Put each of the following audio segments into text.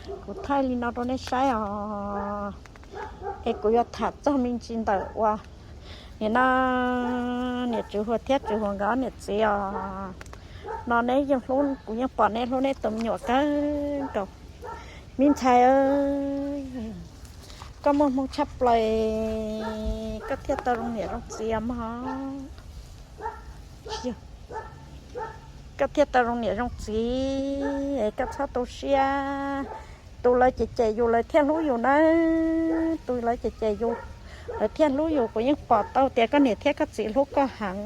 Kuv thaij li no rau nej saib os. Es kuv yuav tham txog me ntsis ntawm uas nim no niam Tswv Huas thiab Tswv Huas nkawd niam txiv os. No neb yeej hlub, kuv yeej pom neb hlub neb tus me nyuam kawg nkaus. Me ntxhais, koj muaj hmoo tshaj plaws, koj thiaj tau zoo niam zoo txiv mog. Koj thiaj tau zoo niam zoo txiv, koj txhob tu siab. Tus lawv cem cem yus lawv thiaj hlub yus nawb, tus lawv cem cem yus lawv thiaj hlub yus. Kuv yeej pom tau tias koj niam thiab koj txiv hlub koj heev.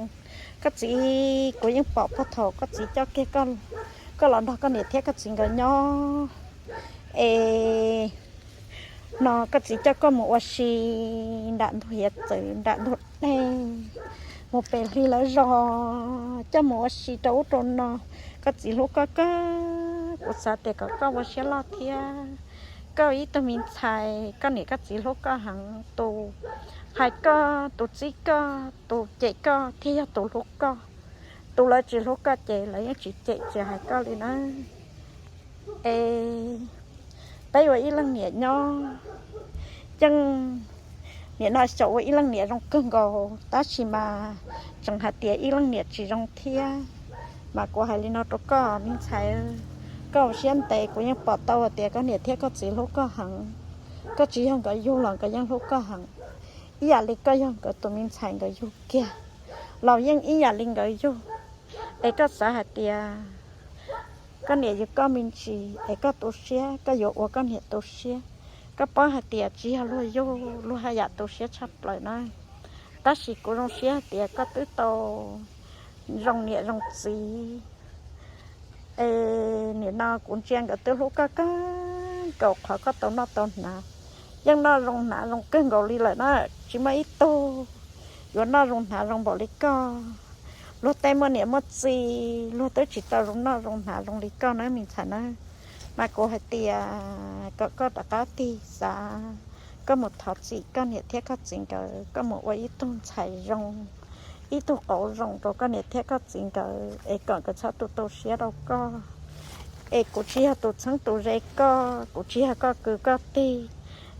Koj txiv, kuv yeej pom puag thaum koj txiv coj kiag koj los nrog koj niam thiab koj txiv nkawd nyob es no koj txiv coj koj mus ua si nram ntug hiav txwv nram ntug dej, mus pem hli lawv zos, coj mus ua si rau ub rau no. Koj txiv hlub koj kawg, kuv xav tias kom koj ua siab loj thiab. Koj ib tug me ntxhais, koj niam koj txiv hlub koj heev, tus hais koj, tus txib koj, tus cem koj thiaj yog tus hlub koj. Tus lawv tsis hlub koj ces lawv yeej tsis cem tsis hais koj li na. Es peb ua ib leej niam nyob, yeej nim no xyaum ua ib leej niam zoo kawg nkaus, tab sis mas tseem hais tias ib leej niam tsis zoo thiab. Mas kuv hais li no rau koj me ntxhais, koj ua siab ntev, kuv yeej pom tau tias koj niam thiab koj txiv hlub koj heev. Koj tsis yog nkawd yug los nkawd yeej hlub koj heev, ib yam li koj yog nkawd tus me ntxhais nkawd yug kiag los yeej ib yam li nkawd yug. Es koj xav hais tias koj niam yug koj me ntsis es koj tu siab, koj yuav ua koj niam tu siab. Koj paub hais tias tsis yog luag yug luag haj yam tu siab tshaj plaws na. Tab sis kuv zoo siab hais tias koj twb tau zoo niam zoo txiv. Es nim no kuv ntsia nkawd twb hlub koj kawg nkaus qhov koj tau noj tau hnav. Yeej noj zoo hnav zoo kawg nkaus li lawm na, tsis muaj ib tug yuav noj zoo hnav zoo npaum li koj. Luag tej muaj niam muaj txiv luag twb tsis tau zoo noj zoo hnav zoo li koj na me ntxhais na. Mas kuv hais tias kom koj rov qab tig xav, koj mus thov txim koj niam thiab koj txiv nkawd, koj mus ua ib tug ntxhais zoo, ib tug qauv zoo rau koj niam thiab koj txiv nkawd es kom nkawd txhob tu tu siab rau koj. Es kuv tsis yog tus txheeb tus ze koj, kuv tsis yog koj kwv koj tij,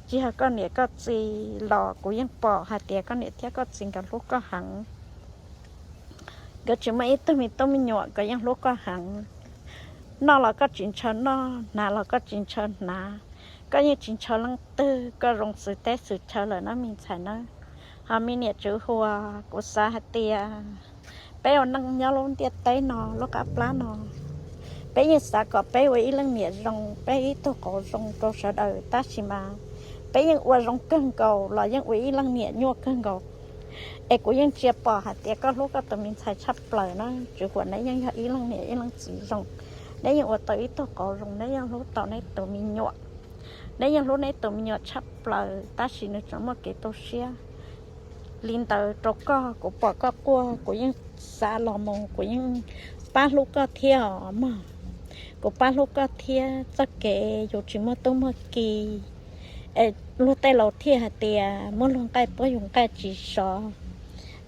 tsis yog koj niam koj txiv los kuv yeej pom hais tias koj niam thiab koj txiv nkawd hlub koj heev. Nkawd tsis muaj ib tug me tub me nyuam nkawd yeej hlub koj heev. Noj los koj tsis ntshaw noj, hnav los koj tsis ntshaw hnav, koj yeej tsis ntshaw leej twg, koj zoo xws teb xws chaw lawm na me ntxhais na. Ho me niam Tswv Huas, kuv xav hais tias peb ua neej nyob lub ntiaj teb no lub qab plab no, peb yeej xav kom peb ua ib leej niam zoo, peb ib tug qauv zoo rau sawv daws, tab sis mas peb yeej ua zoo kawg nkaus los yeej ua ib leej niam nyuaj kawg nkaus. Es kuv yeej tsia pom hais tias koj hlub koj tus me ntxhais tshaj plaws na, Tswv Huas, neb yeej yog ib leej niam ib leej txiv zoo, neb yeej ua tau ib tug qauv zoo, neb yeej hlub tau neb tus me nyuam, neb yeej hlub neb tus me nyuam tshaj plaws, tab sis nws tseem muaj kev tu siab li ntawd rau koj. Kuv pom koj quaj kuv yeej xav los mus, kuv yeej pab hlub koj thiab os mog. Kuv pab hlub koj thiab, txoj kev yus tsis muaj tub muaj ki, es luag tej laus thiaj hais tias muab luag nqaij puab yus nqaij tsis sov.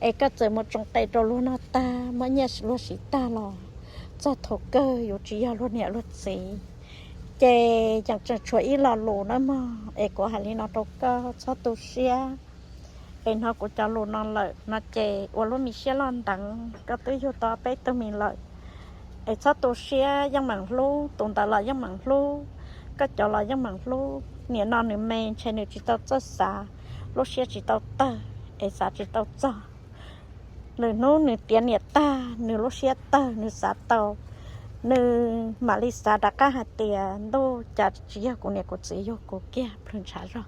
Es koj txawm mus tsoo tes rau luag noj tag, muab nyiaj luag siv tag los txog thaum kawg yus tsis yog luag niam luag txiv. Ces yeej tseem tshuav ib lo lus na mog, es kuv hais li no rau koj, txhob tu siab. Es hnov kuv cov lus no lawm no ces ua lub me siab loj nteev, koj twb yug tau peb tug me lawm. Es txhob tu siab, yeej meem hlub, tus ntawd los yeej meem hlub, koj cov los yeej meem hlub. Nim no nws me ntshe nws tsis tau txawj xav, lub siab tsis tau tawg, es xav tsis tau txog. Lwm hnub nws tiav niam tag, nws lub siab tawg, nws xav tau, nws mam li xav rov qab hais tias ntuj, cas tsis yog kuv niam kuv txiv yug kuv kiag plhws ntshav zog,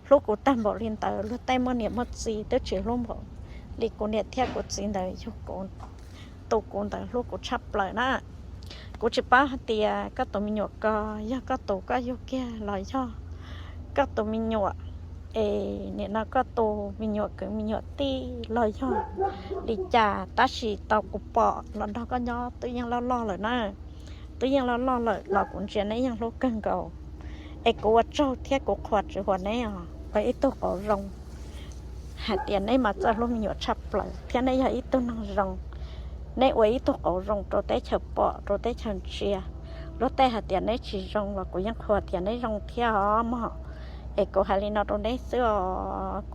hlub kuv tag npaum li ntawd. Luag tej muaj niam muaj txiv twb tsis hlub npaum li kuv niam thiab kuv txiv ntawd yug kuv, tu kuv ntawd hlub kuv tshaj plaws na. Kuv tsis paub hais tias koj tus me nyuam ko yog koj tus koj yug kiag los yog koj tus me nyuam, es nim no koj tus me nyuam kwv me nyuam tij los yog li cas, tab sis tau kuv pom los nrog koj nyob twb yeej loj loj lawm na. Twb yeej loj loj lawm los kuv ntsia neb yeej hlub kawg nkaus. Es kuv ua tsaug thiab kuv qhuas Tswv Huas neb os, ua ib tug qauv zoo, hais tias neb mas txawj hlub me nyuam tshaj plaws thiab neb yog ib tug neeg zoo. Neb ua ib tug qauv zoo rau teb chaws pom rau teb chaws ntsia, Luag tej hais tias neb tsis zoo los kuv yeej qhuas tias neb zoo thiab os mog. Es kuv hais li no rau neb xwb os.